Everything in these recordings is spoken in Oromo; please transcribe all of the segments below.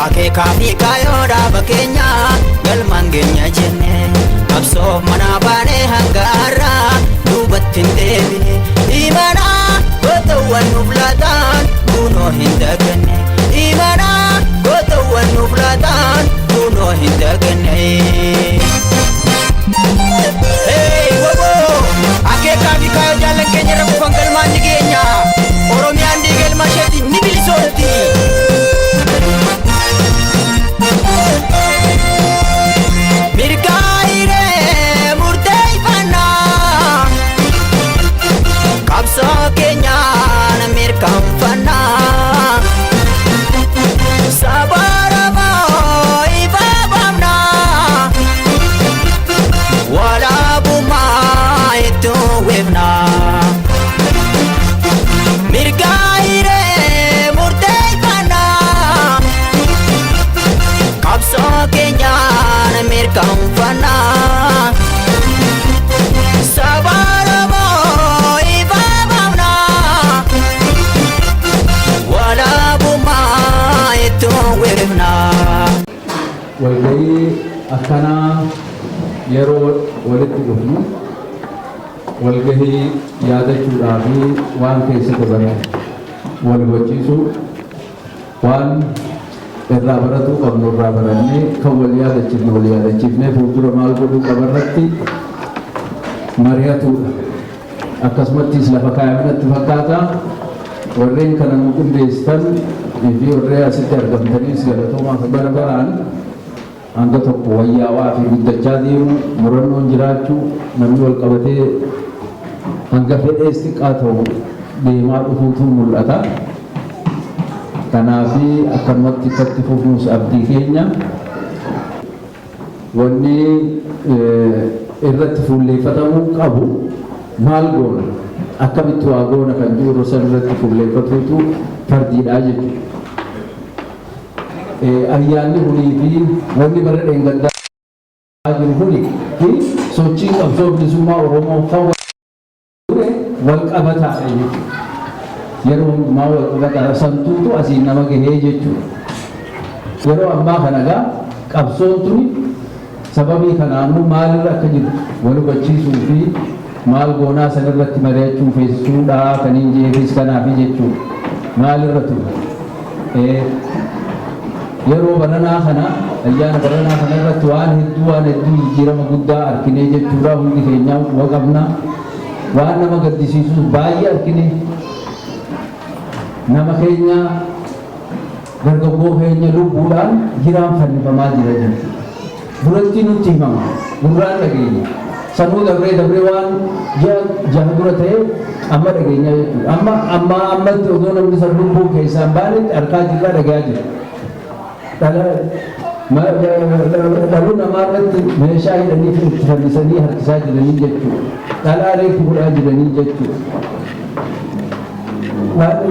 Akeekaa fi kaayoo dhaaba keenyaa galmaan geenya jenne. Qabsoof manaa baanee hanga har'aa duubatti hin deebine. Imanaa gootawwan nuuf laataan kunoo hin daganne. Imanaa gootawwan nuuf laataan kunoo hin daganne. Hey, woboo! Akeekaa fi kaayoo jaallan keenya irra kufan galmaan ni geenya. Oromiyaan dhiiga ilma isheetiin ni bilisoomti. Mirgaa hiree murteeffannaa. Qabsoo keenyaan mirkanfannaa. Saba Oromoo ifa baafnaa. Walaabummaa itti uwwifnaa. Mirga hiree murteeffannaa. Qabsoo keenyaan mirkanfannaa. Saba Oromoo ifa baafnaa. Walaabummaa itti uwwifnaa. Walgahii akkanaa yeroo walitti dhufnu, walgahii yaadachuudhaa fi waan keessa dabarre wal hubachiisuu, waan irraa baratuu qabnu irraa barannee, kan wal yaadachiifnu wal yaadachiifnee, fuuldura maal godhuu qabarratti mari'atuudha. Akkasumattis lafa kaayamnatti fakkaata. Warreen kana nu qindeessitan fi warreen asitti argamtaniis galatoomaa. Bara baraan hanga tokko wayyaawaa fi guddachaa deemu, murannoon jiraachuu, namni wal qabatee hanga fedhees xiqqaa ta'u deemaa dhufuutu mul'ata. Kanaafi akkanumatti itti fufnus abdii keenya. Wanni irratti fuulleeffatamuu qabu maal goona, akkamitti waa goona kan jiru san irratti fuulleeffatuutu fardiidha jechuudha. Ayyaanni kunii fi wanni bara dheengaddaa jiru kuni fi sochiin qabsoo bilisummaa Oromoo kan ture wal qabataadha jechuudha. Yeroo hundumaa wal qabataadha, santuutu asiin nama gahee jechuudha. Yeroo ammaa kana gaa qabsoon tuni sababii kanaanuu maalirra akka jirtu wal hubachiisuu fi maal goonaa san irratti mari'achuu feesisuudha kan hin jeefis kanaafi jechuudha. Maalirra ture? Yeroo baranaa kana, ayyaana baranaa kana irratti waan hedduu jijjiirama guddaa arginee jechuudha. Hundi keenya quba qabna. Waan nama gaddisiisus baay'ee argine. Nama keenya, dargaggoo keenya lubbuudhaan jiraan fannifamaa jira jechuudha. Duratti nutti himama, gurraan dhageenya. Sanuu dabree dabree waan ji'a 6 dura ta'e amma dhageenya jechuudha. Amma amma ammatti odoo namni san lubbuu keessaa hin baanetti argaa jirra, dhagayaa jira. Dhaluu namaa irratti meeshaa hidhanii fi itti fannisanii harkisaa jiranii jechuudha. Dhalaa reefu godhaa jiranii jechuudha.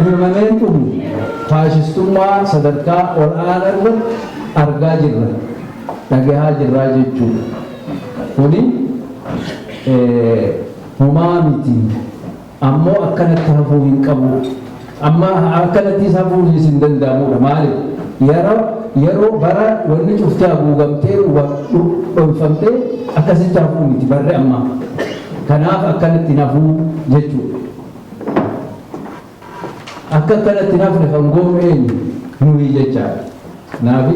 Himameen dhumu faashistummaa sadarkaa ol aanaa irratti argaa jirra. Dhagahaa jirraa jechuudha. Kuni homaa miti. Ammoo akkanatti hafuu hin qabu. Amma akkanattis hafuunis hin danda'amudha. Maaliif? Yeroo bara wanni cuftee haguugamtee dhoyfamtee akkasitti hafuu miti barri ammaa. Kanaaf akkanatti hin hafuu jechuudha. Akka akkanatti hin hafne kan goonu eenyu? Nuyi jechaadha. Kanaafi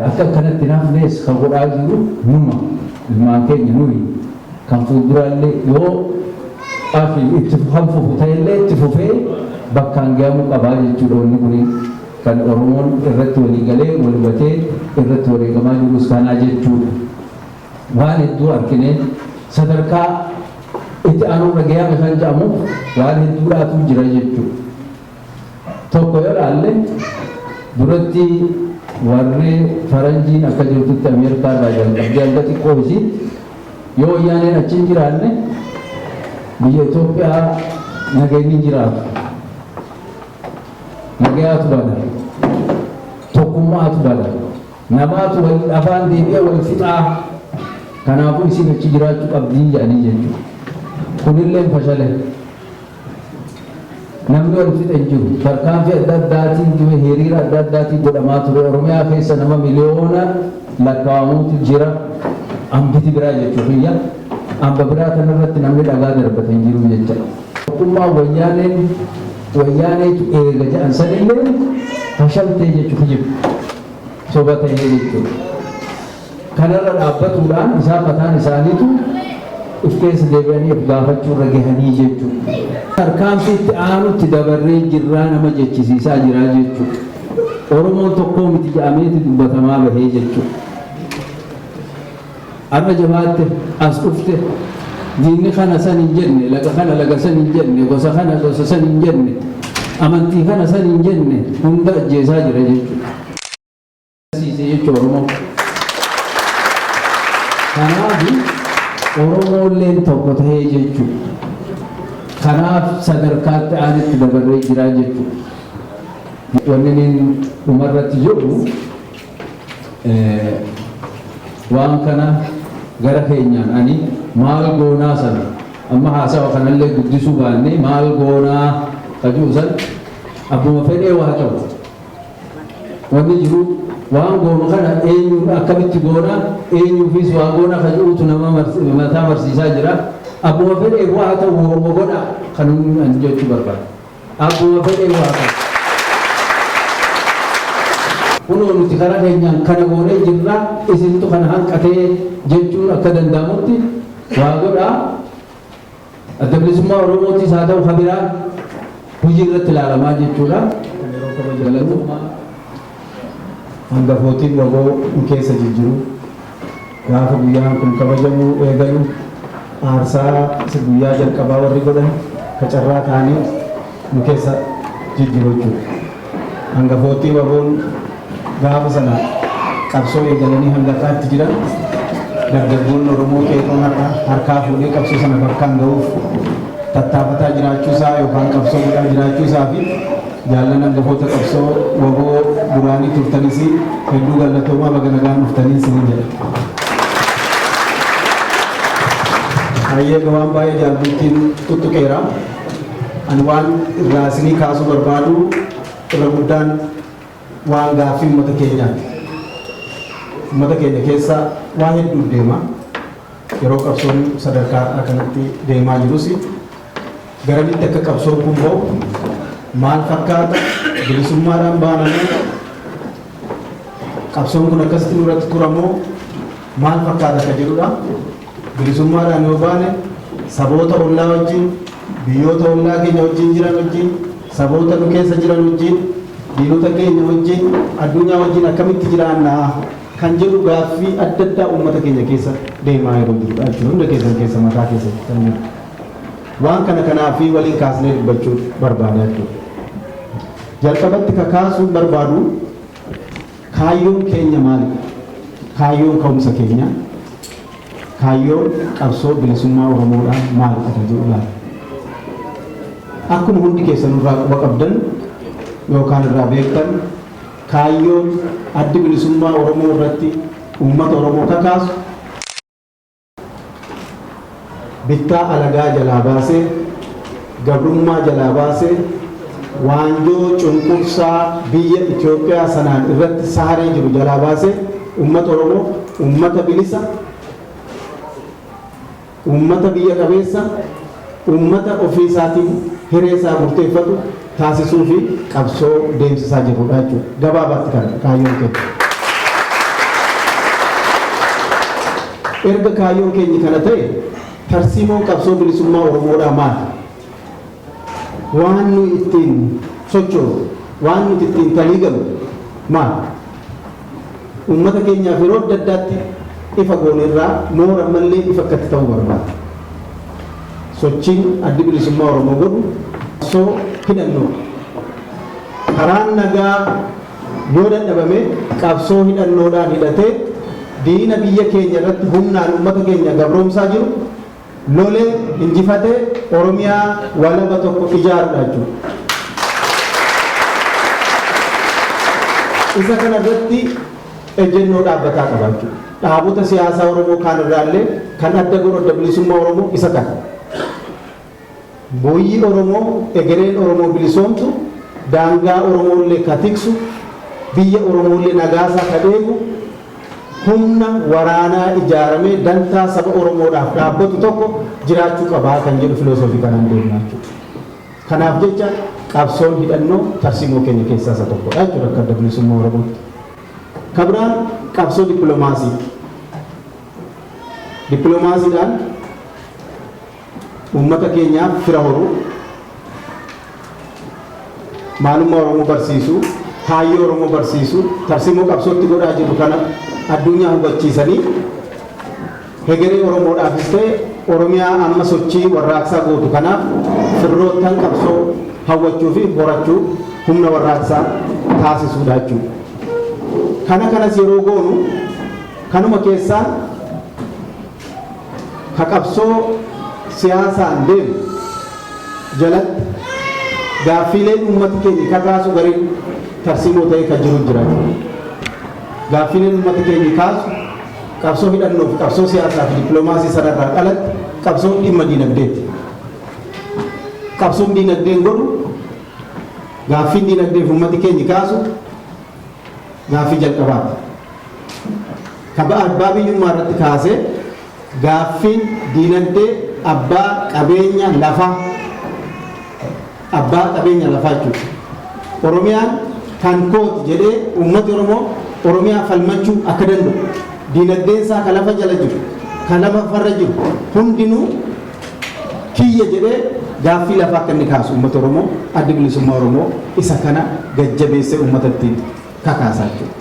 akka akkanatti hin hafnes kan godhaa jiru numa, ilmaan keenya, nuyi. Kan fuulduraallee yoo afi itti kan fufu ta'ellee itti fufee bakkaan gahamuu qabaa jechuudha. Wanni kuni kan Oromoon irratti walii galee, wal hubatee irratti wareegamaa jirus kanaa jechuudha. Waan hedduu argine, sadarkaa itti aanuurra gahame kan jedhamu waan hedduudhaatu jira jechuudha. Tokko yoo ilaalle, duratti warri faranjiin akka jirtutti Ameerikaa irraa jalqabdee hanga xiqqoo isiitti, yoo wayyaaneen achi hin jiraanne biyya Itoophiyaa nageenyi hin jiraatu. Nagayaatu bada. Tokkummaatu bada. Namaatu wal afaan deebi'ee wal fixaa. Kanaafuu isin achi jiraachuu qabdii jedhanii jechuudha. Kunillee fashale. Namni wal fixe hin jiru. Tarkaanfii adda addaatiin, hiriira adda addaatiin godhamaa ture. Oromiyaa keessa nama miliyoona lakkaa'amuutu jira. Hambiti biraa jechuuf iyya. Hamba biraa kanarratti namni dhagaa darbate hin jiru jecha. Tokkummaa Wayyaaneen Wayyaaneetu eega jedhan sanillee fashaltee jechuuf jiru. Soba ta'ee jechuudha. Kanarra dhaabbatuudhaan isaan mataan isaaniitu if keessa deebi'anii of gaafachuu irra gahanii jechuudha. Tarkaanfii itti aanutti dabarree jirraa nama jechisiisaa jiraa jechuudha. Oromoon tokkoo miti jedhameeti dubbatamaa bahee jechuudha. Har'a jabaatte as dhufte, diinni kana san hin jenne, laga kana laga san hin jenne, gosa kana gosa san hin jenne, amantii kana san hin jenne, hunda ajjeesaa jira jechuudha. Siise jechuudha Oromoo. Kanaaf Oromoolleen tokko ta'ee jechuudha. Kanaaf sadarkaatti aanitti dabarree jiraa jechuudha. Wanni inni dhumarratti jedhu, waan kana gara keenyaan ani maal goonaa sana amma haasawa kanallee guddisuu baannee, maal goonaa kajuu san, abbuma fedhee waa ta'u, wanni jiru waan goonu kana eenyu, akkamitti goona, eenyuufis waa goona kajuutu nama mataa marsiisaa jira. Abbuma fedhee waa ta'u wooma godha kan ani jechuu barbaada. Abbuma fedhee waa ta'u. Kunoo nuti karaa keenyaan kana goonee jirra, isintu kana hanqatee jechuun akka danda'amutti waa godhaa. Adda Bilisummaa Oromootis haa ta'u kabiraa hojii irratti ilaalamaa jechuudha. Yeroo kabajamu hangafootiin WBO keessa jijjiru, gaafa guyyaan kun kabajamu eegalu aarsaa isa guyyaa jalqabaa warri godhan kacarraa ta'anii nu keessa jijjiru jechuudha. Hangafootii WBOn gaafa sana qabsoo eegalanii hanga har'aatti jiran, dargaggoonni Oromoo qeerroon har'a harkaa fuudhee qabsoo sana bakkaan ga'uuf tattaafataa jiraachuusaa yookaan qabsoo godhaa jiraachuusaa fi jaallan hangafoota qabsoo WBO duraanii turtanis hedduu galatoomaa, baga nagaan dhuftanii isiniin jedha. Hayyee, waan baay'ee jaalbultiin tuttuqeera. Ani waan irraa isinii kaasuu barbaadu irra guddaan waan gaaffii uummata keenyaati. Uummata keenya keessa waa hedduu deema. Yeroo qabsoon sadarkaa har'aa kanatti deemaa jirus garamitti akka qabsoon kun ba'u, maal fakkaata, bilisummaadhaan baanamoo, qabsoon kun akkasitti nurratti turamoo, maal fakkaata ka jedhudha. Bilisummaadhaan yoo baane saboota ollaa wajjin, biyyoota ollaa keenya wajjin jiran wajjin, saboota nu keessa jiran wajjin, diinota keenya wajjin, addunyaa wajjin akkamitti jiraannaa kan jedhu gaaffii adda addaa uummata keenya keessa deemaa yeroo jirudha jechuudha. Hunda keessan keessa mataa keessatti kan jiru. Waan kana kanaafii waliin kaasnee dubbachuu barbaada jechuudha. Jalqabatti kakaasuun barbaadu, kaayyoon keenya maalidha? Kaayyoon ka'umsa keenya, kaayyoon qabsoo bilisummaa Oromoodhaa maalidha kan jedhu ilaala. Akkuma hundi keessan irraa quba qabdan yookaan irraa beektan, kaayyoon Addi Bilisummaa Oromoo irratti uummata Oromoo kakaasu bittaa alagaa jalaa baasee, gabrummaa jalaa baasee, waanjoo cunqursaa biyya Itoophiyaa sanaan irratti saaree jiru jalaa baasee, uummata Oromoo uummata bilisa, uummata biyya qabeessa, uummata ofii isaatiin hiree isaa murteeffatu taasisuu fi qabsoo deemsisaa jirrudha jechuudha. Gabaabaatti kana kaayyoon keenya. Erga kaayyoon keenya kana ta'e, tarsiimoon qabsoo bilisummaa Oromoodhaa maali? Waan nu ittiin sochoonu, waan nuti ittiin taliigamu maali? Uummata keenyaaf yeroo adda addaatti ifa goonerraa moora mallee ifa akkatti ta'uu barbaada. Sochiin Addi Bilisummaa Oromoo godhu qabsoo hidhannoo. Karaan nagaa yoo dadhabame qabsoo hidhannoodhaan hidhatee diina biyya keenya irratti humnaan uummata keenya gabroomsaa jiru lolee injifatee Oromiyaa walaba tokko ijaaruudha jechuudha. Isa kana irratti ejjennoo dhaabbataa qaba jechuudha. Dhaabota siyaasaa Oromoo kaan irraallee kan adda godhu Adda Bilisummaa Oromoo isa kana. Biyyi Oromoo, egereen Oromoo bilisoomtu, daangaa Oromoollee ka tiksu, biyya Oromoollee nagaasaa ka eegu, humna waraanaa ijaaramee dantaa saba Oromoodhaaf dhaabbatu tokko jiraachuu qabaa kan jedhu filosoofii kanaan deemnaa jechuudha. Kanaaf jecha qabsoon hidhannoo tarsiimoo keenya keessaa isa tokkodha jechuudha akka Adda Bilisummaa Oromootti. Kan biraan qabsoo dippiloomaasii. Dippiloomaasiidhaan uummata keenyaaf fira horuu, maalummaa Oromoo barsiisuu, kaayyoo Oromoo barsiisuu, tarsiimoo qabsootti godhaa jirru kana addunyaa hubachiisanii hegeree Oromoodhaafis ta'e Oromiyaa amma sochii warraaqsaa gootu kanaaf firroottan qabsoo hawwachuu fi horachuu, humna warraaqsaa taasisuudha jechuudha. Kana kanas yeroo goonu kanuma keessaan ka qabsoo siyaasaan deemu jalatti gaaffiileen uummati keenya kakaasu gariin tarsiimoo ta'ee kan jiru jira. Gaaffiileen uummati keenya kaasu qabsoo hidhannoo fi qabsoo siyaasaa fi dippiloomaasii sanarraa alatti qabsoon dhimma diinagdeeti. Qabsoon diinagdeen godhu, gaaffiin diinagdeef uummati keenya kaasu gaaffii jalqabaati. Kaba abbaa biyyummaa irratti kaasee gaaffiin diinagdee abbaa qabeenya lafaa, abbaa qabeenya lafaa jechuudha. Oromiyaan kan kooti jedhee uummati Oromoo Oromiyaa falmachuu akka danda'u, diinagdeen isaa ka lafa jala jiru, ka lafa farra jiru hundinuu kiyya jedhee gaaffii lafaa akka inni kaasu uummata Oromoo, Addi Bilisummaa Oromoo isa kana gajjabeessee uummata ittiin kakaasaa jechuudha.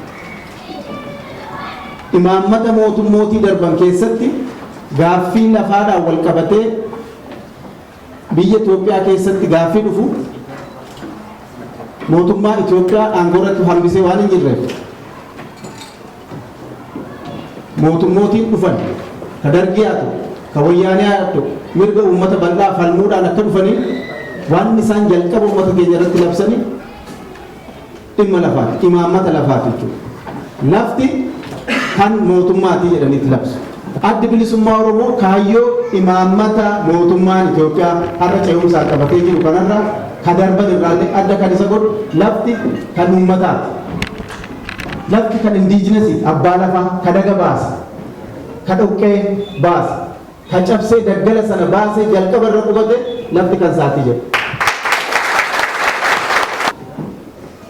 Imaammata mootummootii darban keessatti gaaffii lafaadhaan wal qabatee biyya Itoophiyaa keessatti gaaffii dhufu mootummaa Itoophiyaa aangoo irratti hambisee waan hin jirreef, mootummootiin dhufan, ka Dargii haa ta'u, ka Wayyaanee haa ta'u, mirga uummata bal'aa falmuudhaan akka dhufanii waan isaan jalqaba uummata keenya irratti labsanii dhimma lafaati, imaammata lafaati jechuudha. Lafti kan mootummaati jedhaniitti labsu. Addi Bilisummaa Oromoo kaayyoo imaammata mootummaan Itoophiyaa har'a ce'umsaan qabatee jiru kanarraa ka darban irraallee adda kan isa godhu lafti kan uummataati. Lafti kan indigenous, abbaa lafaa ka daga baase, ka dhoqqee baase, ka cabsee daggala sana baasee jalqaba irra qubate lafti kan isaatii jedhu.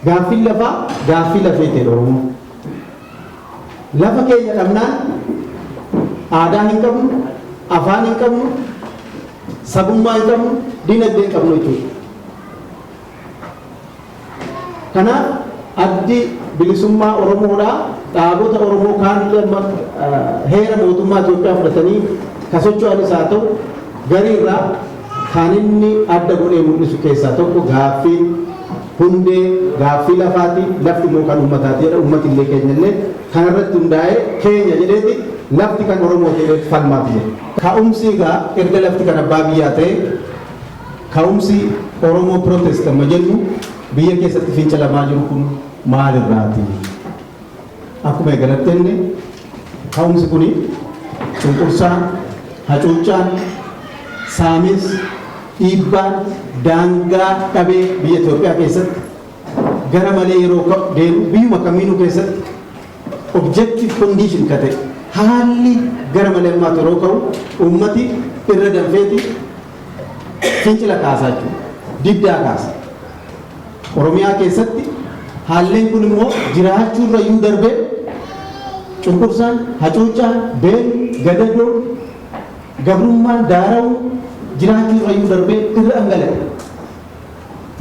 Gaaffiin lafaa gaaffii lafee ta'e Oromoo. Lafa keenya dhabnaan aadaa hin qabnu, afaan hin qabnu, sabummaa hin qabnu, diinagdee hin qabnu jechuudha. Kanaaf Addi Bilisummaa Oromoodhaa dhaabota Oromoo kaan heera mootummaa Itoophiyaa fudhatanii ka socho'anis haa ta'u gariirraa kan inni adda godhee mul'isu keessaa tokko gaaffiin hundee gaaffii lafaati, lafti immoo kan uummataati jedha. Uummati illee keenya illee kanarratti hundaa'ee keenya jedheeti, lafti kan Oromoo jedheeti falmaati jedha. Ka'umsi egaa erga lafti kan abbaa biyyaa ta'e, ka'umsi Oromoo protest amma jennu biyya keessatti fincilamaa jiru kun maalirraati? Akkuma eegalatti inni ka'umsi kuni cunqursaan, hacuuccaan, saamis, dhiibbaan daangaa dhabee biyya Itoophiyaa keessatti gara malee yeroo deemu, biyyuma kamiinuu keessatti objective condition ka ta'e haalli gara malee ammaatu yeroo ka'u uummati irra danfeeti fincila kaasaa jechuudha. Diddaa kaasa. Oromiyaa keessatti haalleen kun immoo jiraachuu irra iyyuu darbee cunqursaan, hacuuccaan, beelli, gadadoon, gabrummaan, daara'uun jiraachuu irra iyyuu darbee irra dhangala'e.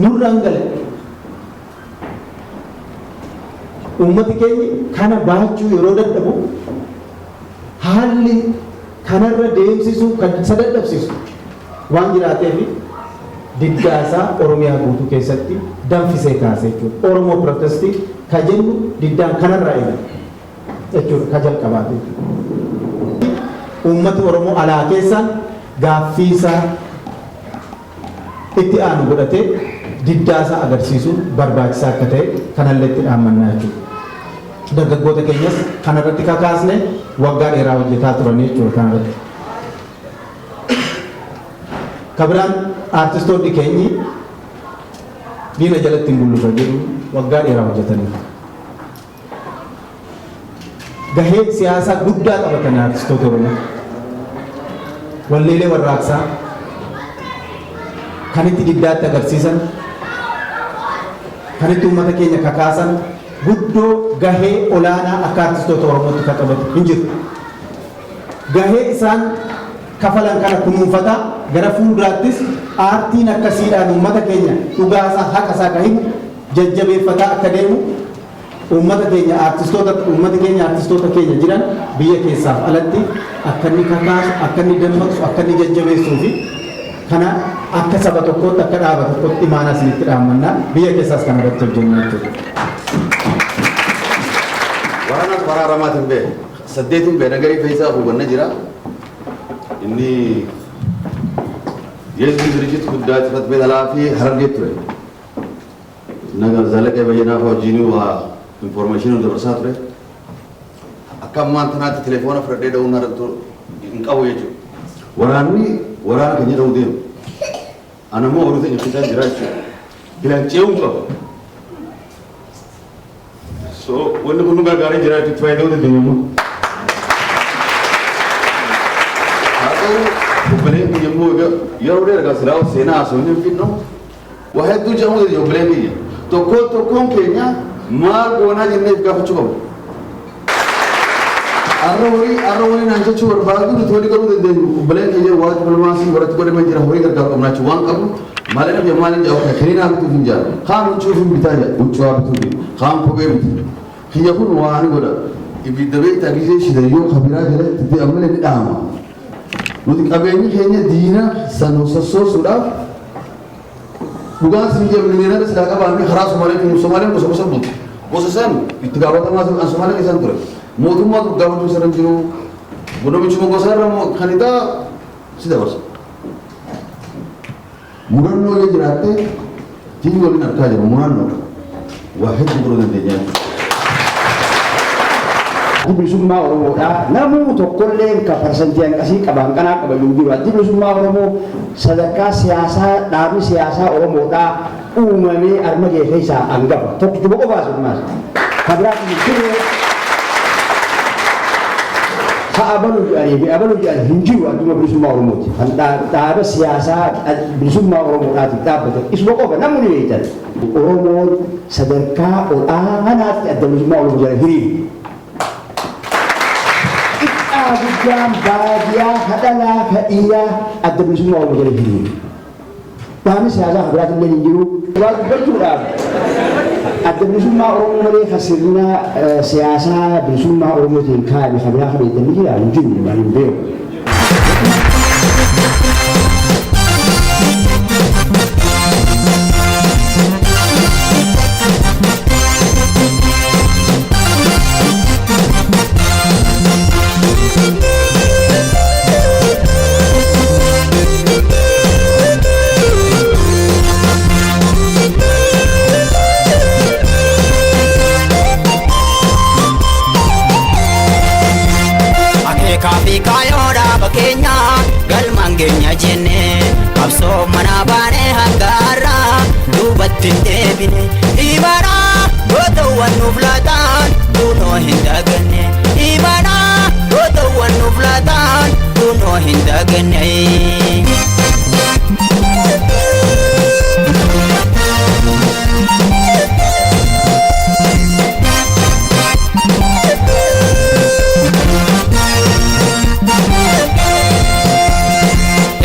Nurra dhangala'e. Uummati keenya kana baachuu yeroo dadhabu, haalli kanarra deemsisu kan isa dadhabsiisu waan jiraateef diddaasaa Oromiyaa guutuu keessatti danfisee kaase jechuudha. Oromoo protest ka jennu diddaan kanarraa eegale jechuudha, ka jalqabaate jechuudha. Uummati Oromoo alaa keessaan gaaffiisaa itti aanu godhatee diddaasaa agarsiisuun barbaachisaa akka ta'e kanallee itti dhaammannaa jechuudha. Dargaggoota keenyas kanarratti kakaasne, waggaa dheeraa hojjetaa turanii jechuudha kanarratti. Kabiraan Artistoonni keenyi diina jalatti hin bullu kan jedhu waggaa dheeraa hojjetaniiru. Gahee siyaasaa guddaa qabatanii artistoota Oromoo. Walleelee warraaqsaa kan itti diddaatti agarsiisan, kan itti uummata keenya kakaasan, guddoo gahee olaanaa akka artistoota Oromootti kan qabatu hin jiru. Gahee isaan kafalan kana kunuunfataa gara fuulduraattis aartiin akkasiidhaan uummata keenya dhugaasaa, haqasaa kan himu jajjabeeffataa akka deemu, uummata keenya artistoota, uummata keenya artistoota keenya jiran biyya keessaaf alatti akka inni kakaasu, akka inni dammaqsu, akka inni jajjabeessuu fi kana akka saba tokkootti, akka dhaaba tokkootti imaanaa isinitti dhaammannaa, biyya keessaas kana irratti hojjennaa jechuudha. Waraana karaa ramaatiin bee saddeetiin bee nagarii fe'isaa hubanna jira. Inni የህዝብ ድርጅት ጉዳይ ጽሕፈት ቤት ኃላፊ ሀረርጌ ture. Zalaqee Bayyanaa fa'aa wajjin waa information dabarsaa ture. Akka ammaan tanaatti telefoona fudhadhee dha'uun hin qabu jechuudha. Waraanni waraana keenya dha'uu deemu. Ana immoo horii teenya keessaa jira jechuudha. Filan ce'uu hin qabu. So wanni kun nu gargaaree jira jechuudha, fayyadamuu dandeenya immoo. Haa ta'u, obboleen kiyya immoo yeroo dheeraa silaa seenaa haasofni hin fidnu, waa hedduu jedhamu dandeenya. Obboleen kiyya, tokkoon tokkoon keenya maal goonaa jenneef gaafachuu qabna. Arra horii naan jechuu barbaadu, nuti walii galuu dandeenyu. Obboleen kiyya, waa diplomaasii warratti godhamee jira, horii gargaaru qabna jechuun waan qabnu malee namni maaliin jedhu kennaa bituuf hin jaallu, kaan huccuu hin bitaa jedha, huccuu haa bituuf, kaan kophee biti, kiyya kun waa ni godha. Ibidda beektaa gisee shidayyoo kabiraa jalatti ammallee ni dhaama. Nuti qabeenyi keenya diina san sossoosuudhaaf, dhugaan sin jedhu, miliyoonara silaa qabaanne karaa Somaaliitiin, Somaaleen gosa gosa bulti. Gosa san itti gaafatamaa an Somaalee keessan ture. Mootummaatu gaafachuu sana hin jiru. Namichuma gosa irra kan isaa si dabarsa. Murannoo yoo jiraatte, diinni waliin argaa jiru murannoo waa hedduu godhuu dandeenya jechuudha. Addi Bilisummaa Oromoodhaa namuu tokkollee ka parsantii hanqasii qaba, hanqanaa qaba hin jiru. Addi Bilisummaa Oromoo sadarkaa siyaasaa, dhaabni siyaasaa Oromoodhaa uumamee arma ga'e keessaa hangafa. Tokkichuma qofaas ammaas. Kan biraatti hin jirre. Ha abaluu jedhanii fi abaluu jedhan hin jiru, adduma bilisummaa Oromooti. Kan dhaaba siyaasaa bilisummaa Oromoodhaatiif dhaabbate isuma qofa, namni ni beektan. Oromoon sadarkaa olaanaatti adda bilisummaa Oromoo jala hiriiru. Xiqqaa guddaan, baadiyyaa, kadhalaa, kadhiiraa adda bilisummaa Oromoo jala hiriiru. Dhaabni siyaasaa kan biraatti illee hin jiru. Waa dubbachuudhaaf adda bilisummaa Oromoo malee kan sirna siyaasaa bilisummaa Oromootiin kaa'ame kan biraa kan beektan ni jira, hin jiru, waan hin beeku. Akeekaa fi kaayoo dhaaba keenyaa galmaan keenya jenne, qabsoo manaa baanee hanga har'aa duubatti hin deebine. Imaanaa gootawwan nuuf laataan kunoo hin daganne. Imaanaa gootawwan nuuf laataan kunoo hin daganne.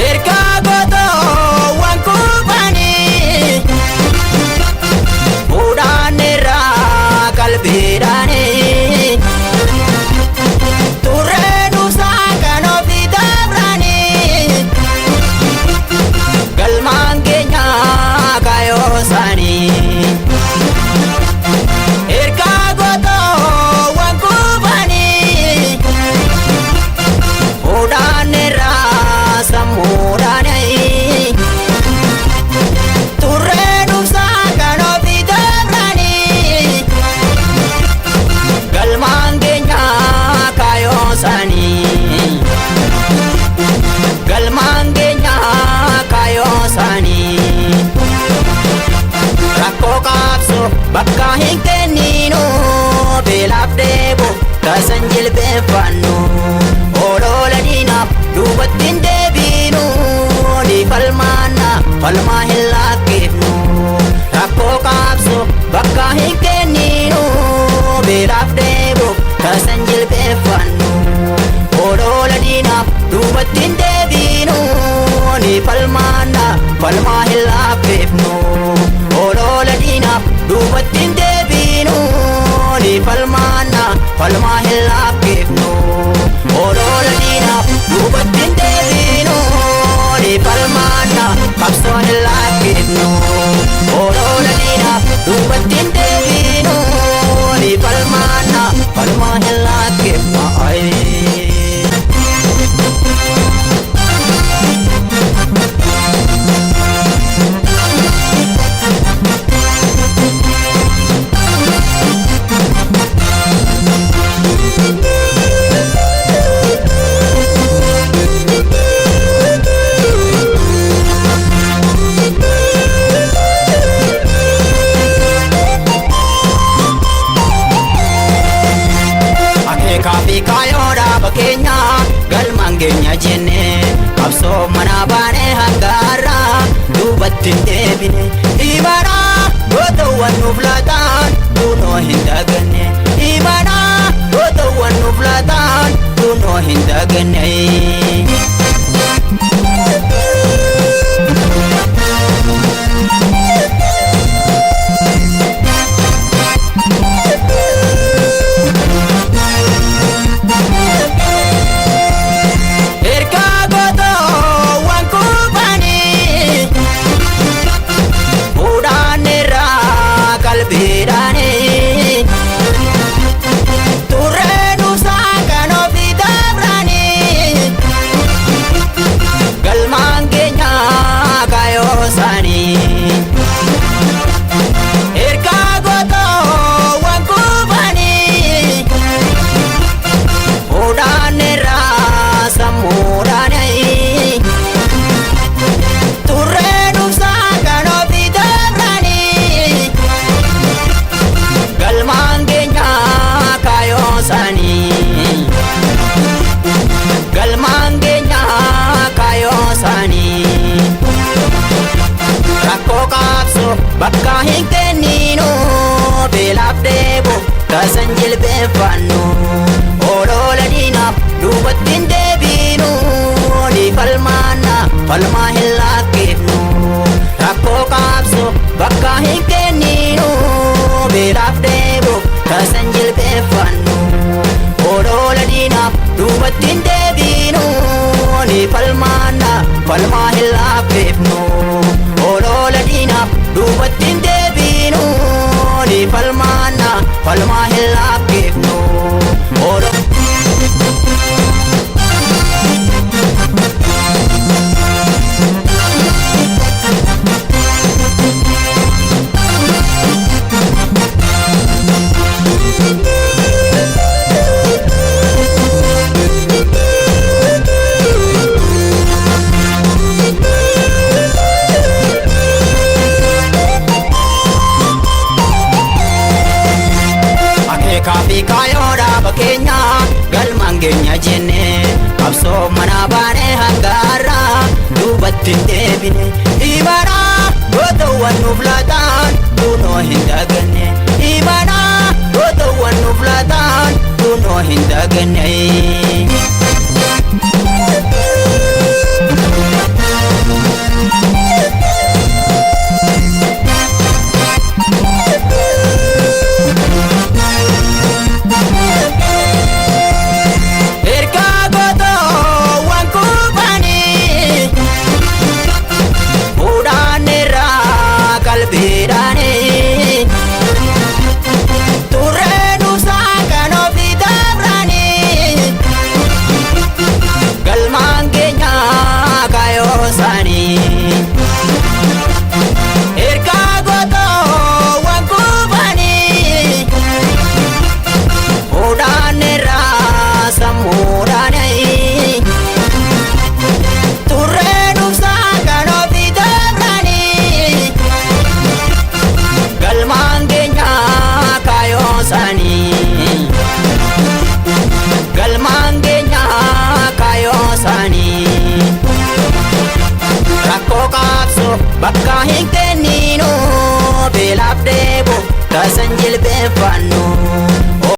Ergaa gootawwan kuufanii fuudhaanirraa qalbiidhaanii turree nuusaa kan ofii dabranii. tasan jilbeeffannu. Olola diinaaf duubatti hin deebinu, ni falmaanna falmaa hin lakkifnu. Rakkoo qabsoo bakka hin kenninu, beelaaf dheebuuf tasan jilbeeffannu. Olola diinaaf duubatti hin deebinu, ni falmaanna falmaa hin lakkifnu. Olola diinaaf duubatti hin deebinu, ni falmaanna falmaa hin lakkifnu. Olola diinaaf duubatti hin deebinu, ni falmaanna qabsoo hin lakkifnu. Olola diinaaf duubatti hin deebinu, ni falmaanna falmaa hin lakkifnu. Akeekaa fi kaayoo dhaaba keenyaa galmaan keenya jenne, qabsoo manaa baanee hanga har'aa duubatti hin deebine. Imaanaa gootawwan nuuf laataan kunoo hin daganne. Imaanaa gootawwan nuuf laataan kunoo hin daganne. Ergaa gootawwan kuufanii fuudhaanirraa qalbiidhaanii turree nuusaa kan ofii dabranii galmaan keenya kaayoo isaanii. Ergaa gootawwan kuufanii fuudhaanirraa sammuudhaanii turree nuusaa kan ofii dabranii galmaan keenya kaayoo isaanii. Galmaan keenya kaayoo isaanii. Rakkoo qabsoo bakka hin kenninu, beelaaf dheebuuf tasan jilbeeffannu. Olola diinaaf duubatti hin deebinu, ni falmaanna falmaa hin lakkifnu. Rakkoo qabsoo bakka hin kenninu, beelaaf dheebuuf tasan jilbeeffannu. Olola diinaaf duubatti hin deebinu, ni falmaanna falmaa hin lakkifnu. Olola diinaaf duubatti hin deebinu, ni falmaanna falmaa hin lakkifnu. Akeekaa fi kaayoo dhaaba keenyaa galmaan keenya jenne, qabsoo manaa baanee hanga har'aa duubatti hin deebine. Imaanaa gootawwan nuuf laataan kunoo hin daganne. Imaanaa gootawwan nuuf laataan kunoo hin daganne.